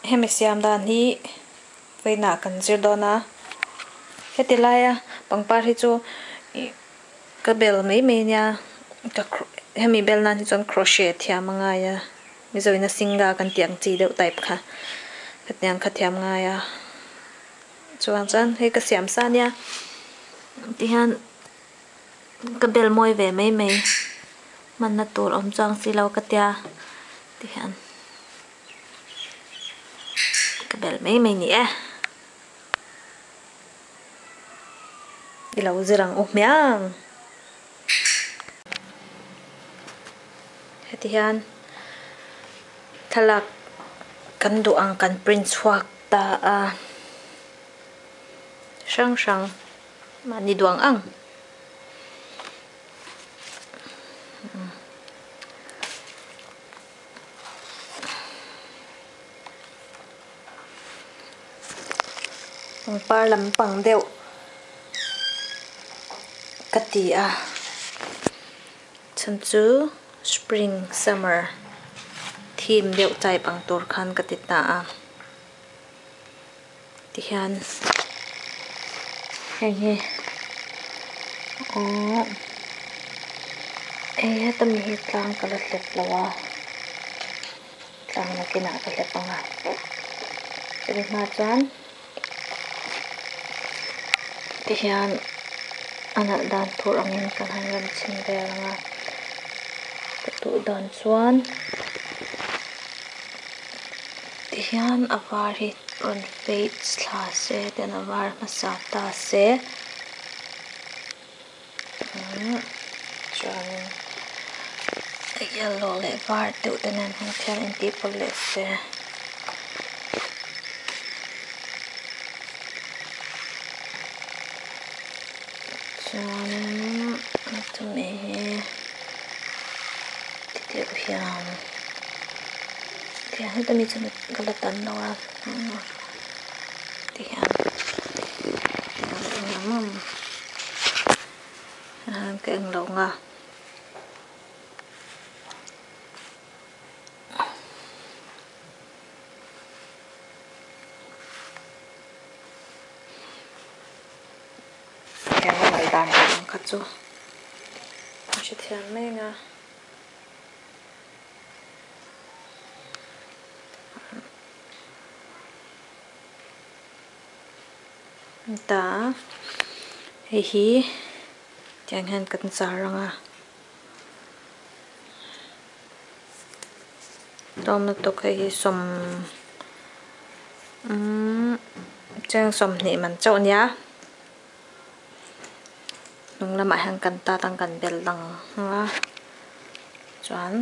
Hemi siam dan hi vawiinah kan zir dawn a, heti laia pangpar hi chu ih ka bel mai mai ania ka hemi bel nan hi chuan crochet thiam a ngai a mizoin a singa kan tih ang chi deuh type kha hetiang kha thiam ngai a chuvang chuan hei ka siam sa ania tihian ka bel mawi ve mai mai hmanna tur awm chuang si lo ka tia tihian. Ka bel mai mai ni e. I lo zir ang u hmiang. Heti hian thlalak kan duh ang kan print chhuak ta a. Hrang hrang mahni duh ang ang. Pangpar lampang deuh ka ti a chhan chu spring summer theme deuh type ang tur khan ka ti ta a tihian heng hi aww hei heta mi hi tlang ka la hlep lo a tlang nakinah ka hlep ang a chumi hma chuan tihian a nalh dan tur angin kan han rem chhin vel ang a ka duh dan chuan tihian a var hi rawn fade thla se tian a var hmasa ta se umm chuanin a yellow leh var deuh te nen hian khian intih pawlh leh se. Chuanin chumi hi ti deuh hian tiang heta mi chu ka la tan lo a ti hian ka englo nga. Heng a ngaih dan tur ang kha chu a hrethiam mai ang a. Ta hei hi tiang hian kan char ang a. Tlawm lutuk hei hi sawm umm cheng sawmhnih man chauh ania hnung lamah hian kan tat ang kan bel dang ang a chuan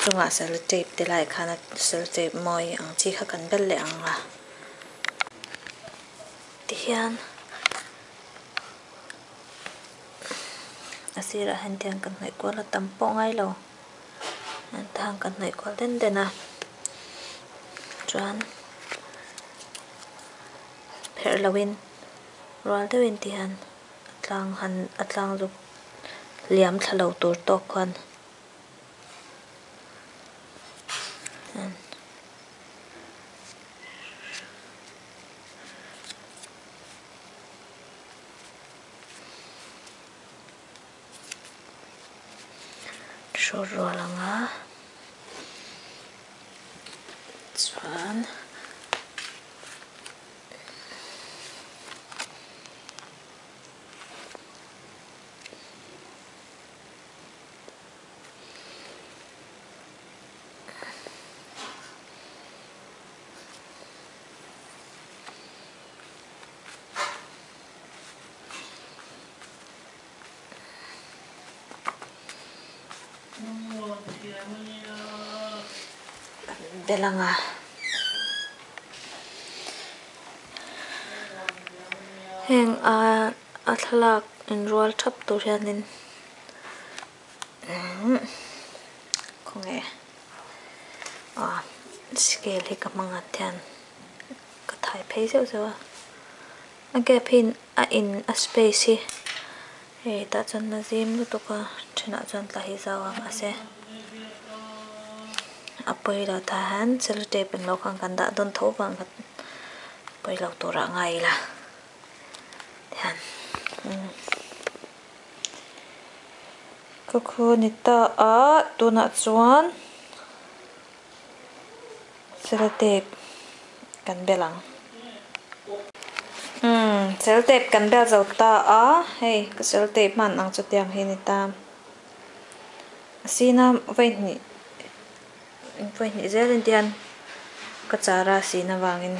chungah sellotape te lai khan a sellotape mawi ang chi kha kan bel leh ang a tihian. A sirah hian tiang kan hnawih kual a tam pawh ngai lo tang kan hnawih kual den den a chuan pherh lo in rual deuh in ti hian a tlang han a tlang zuk liam thla lo tur tawk khan. Hrawt rual ang a chuan Bel anga heng a a thlalak inrual thap tur hianin umm khawnge ah scale hi ka hmang at hian ka thai phei zeuh zeuh a a gap hi a in a space hi hei tah chuan a zim lutuk a thenah chuan tla hi zau a mahse. a pawi lo tah hian sellotape englo khan kan dah dawn tho vang kha pawi lo turah ngai ila tihian ka khu ni ta a tunah chuan sellotape kan bel ang umm sellotape kan bel zo ta a hei ka sellotape hman ang chu tiang hi a ni ta. A sina vaihnih vaihnih zelin te hian ka char a sin avangin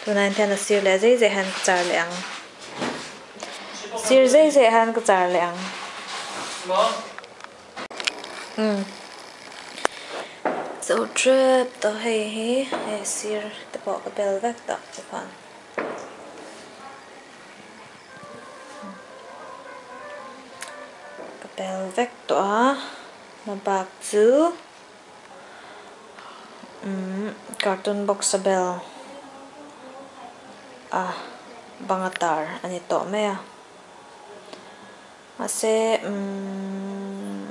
tunah hian a sir leh zai zai hian ka char leh ang sir zai zai hian ka char leh ang umm zo tep tawh hei hi hei sir te pawh ka bel vek tawh tikhuan. Ka bel vek tawh a hma bak chu umm cartoon box a bel a banga tar a ni tawh mai a mahse umm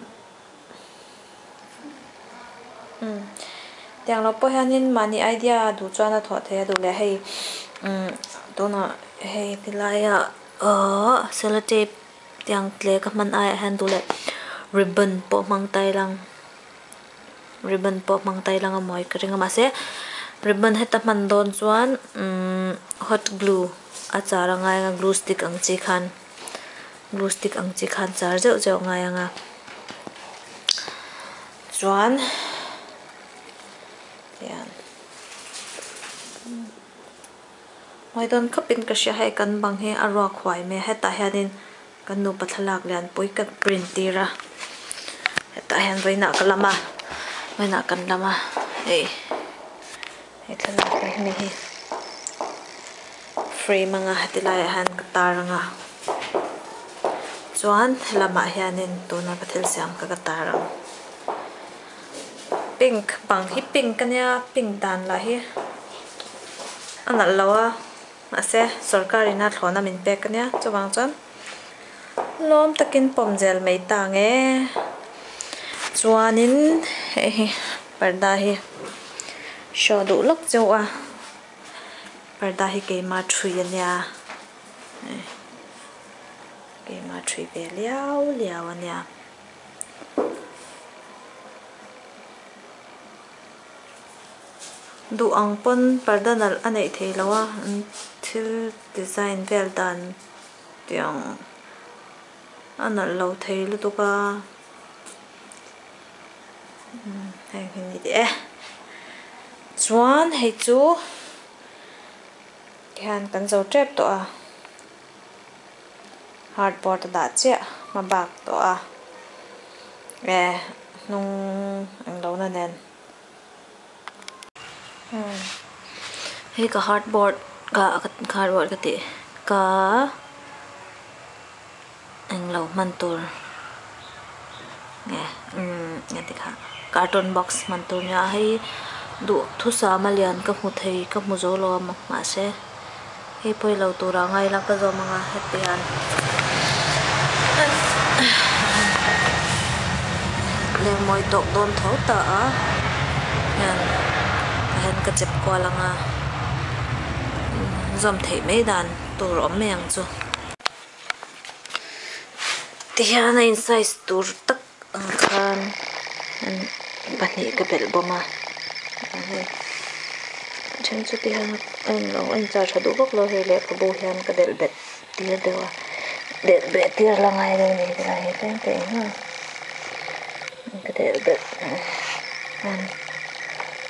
umm tiang lo pawh hianin mahni idea duh chuan a thawh theih a duh leh hei umm tunah hei tilaiah ahh sellotape tiang tle ka hman aiah hian duh leh ribbon pawh hmang ta ila ribbon pawh hmang ta ila a mawi ka ring a mahse ribbon heta hman dawn chuan umm hot glue a char a ngai anga glue stick ang chi khan. Glue stick ang chi khan char zeuh zeuh ngai ang a chuan hian mawi dawn khawpin ka hria hei kan bang hi a ruak huai mai a hetah hianin kan nupa thlalak lianpui ka print tir a hetah hian vawiinah ka lam a vawiinah kan lam a hei he thlalak hi hemi hi frame anga heti laiah hian ka tar anga chuan helamah hianin tuna ka thil siam kha ka tar ang pink bang hi pink ania pink dan lah hi a nalh lo a mahse sorkar in a thlawhna min pek ania chuvang chuan lawm takin pawm zel mai ta ang e chuanin hei hi parda hi show duh lawk chauh a parda hi keima thui ania keima thui ve liau liau ania. Duh ang pawn parda nalh a neih theih loh a thil design vel dan tiang a nalh lo thei lutuk a heng hi ni teh e chuan hei chu tihian kan zo tep tawh a hardboard a dah chiah hma bak tawh a e hnung englo na nen. Hei ka hardboard ka hardboard ka tih ka englo hman tur nge umm nge ti kha carton box hman tur nia hei duhthusam a lian ka hmu thei ka hmu zo lo a mahse hei pawh i lo turah ngai ila ka zawm anga heti hian leng mawi tawk dawn tho ta a hian tah hian ka chep kual anga zawm theih mai dan tur awm mai ang chu tihian a in size tur tak ang khan pahnih ka belh bawm a hei a then chu ti hian a inlo a inchar tha duh vak lo hei lehkhabu hian ka delh bet tir deuh a delh beh tir la ngai deuh a ni tilai hi tlem te eng a ka delh bet hian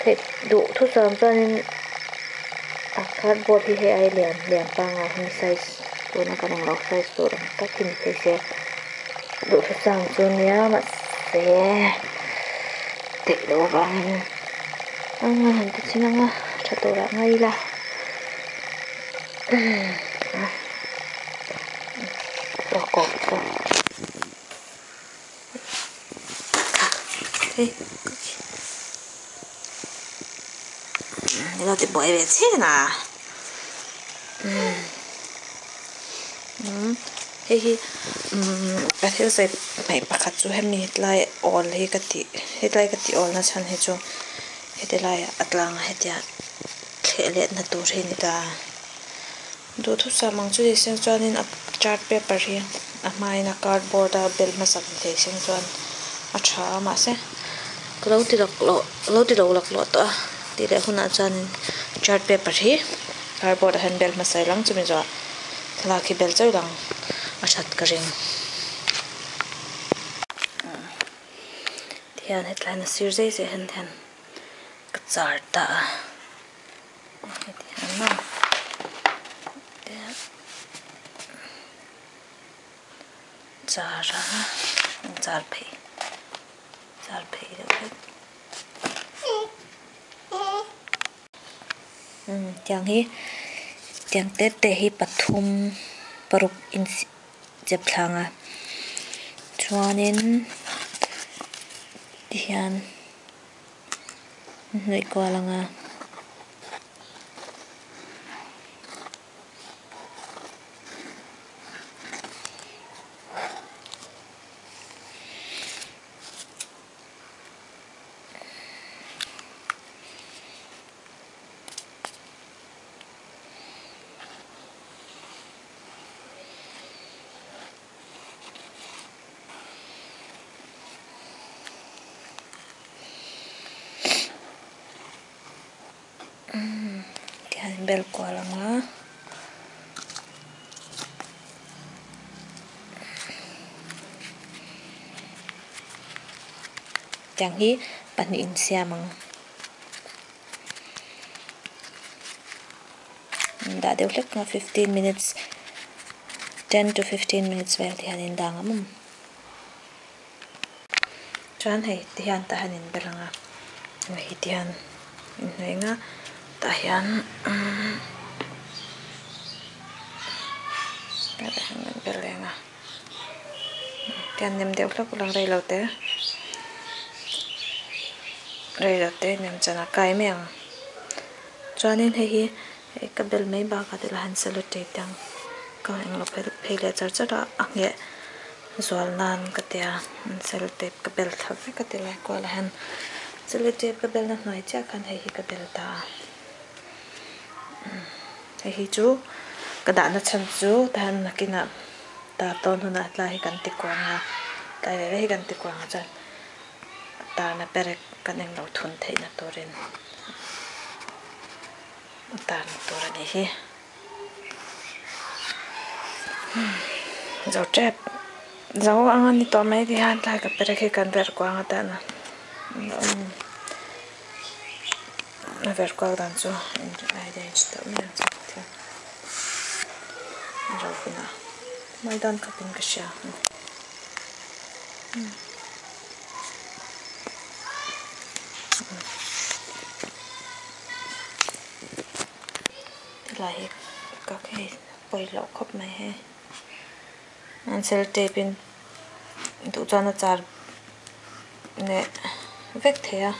theih duh thusam chuanin a cardboard hi hei ai lian lian pangngai hi size tuna kan englo size tur ang tak hi ni thei se. Duhthusam chu nia mahse theih loh avangin anga han ti chin anga tha turah ngai ila hei ilo ti buai ve chhen a. Hei hi umm ka thil sawi hmaih pakhat chu hemi tlai awl hi ka tih hetlai ka tih awl na chhan hi chu. Heti laiah a tlangah hetia thleh letna tur hi a ni ta a. Duhthusam ang chu ni seng chuanin a chart paper hi a hmain a cardboard a bel hmasak ni thei seng chuan a tha a mahse ka lo ti laklawh ka lo ti lo laklawh tawh a tih leh hunah chuanin chart paper hi cardboard ah hian bel hmasa ilang chumi zawhah thlalak hi bel chauh ilang a that ka ring. Tihian hetlai hian a sir zai zai hian hian ka char ta a. Char a char phei char phei deuh hlek umm tiang hi tiang te te hi pathum paruk inch chep thlang a chuanin tihian. Hnawih kual ang a. Tihian bel kual ang a. Tiang hi pahnih insiam ang. Dah deuh hlek a 15 minutes 10 to 15 minutes vel te hian in dang ang awm chuan hei ti hian tah hian in bel ang a hei ti hian in hnawih ang a tah hian umm tah hian an bel leh ang a tihian nem deuh hlek ula rei lo te rei lo te nem chan a kai mai ang. Chuanin hei hi ka bel mai bakah te lah hian sellotape te ang ka englo phei leh char char a a ngheh zual nan ka tia sellotape ka bel thla vek a ti lai kualah hian sellotape ka belna hnuai chiah khan hei hi ka bel ta a hei hi chu ka dahna chhan chu tahan nakinah tar dawn hunah tlai hi kan ti kuang a tlai ve ve hi kan ti kuang a chuan. Tarna perek kan englo thun theihna turin a tarna tur a nih hi. Zo tep zo ang a ni tawh mai ti hian tlai ka perek hi kan ver kuang atan a a ver kual dan chu idea in hre tawh mai ang chu thian ro hunah mawi dawn khawpin ka hria. Tilai hi ka hei pawi loh khawp mai hei an sellotape in duh chuan a char leh vek thei a.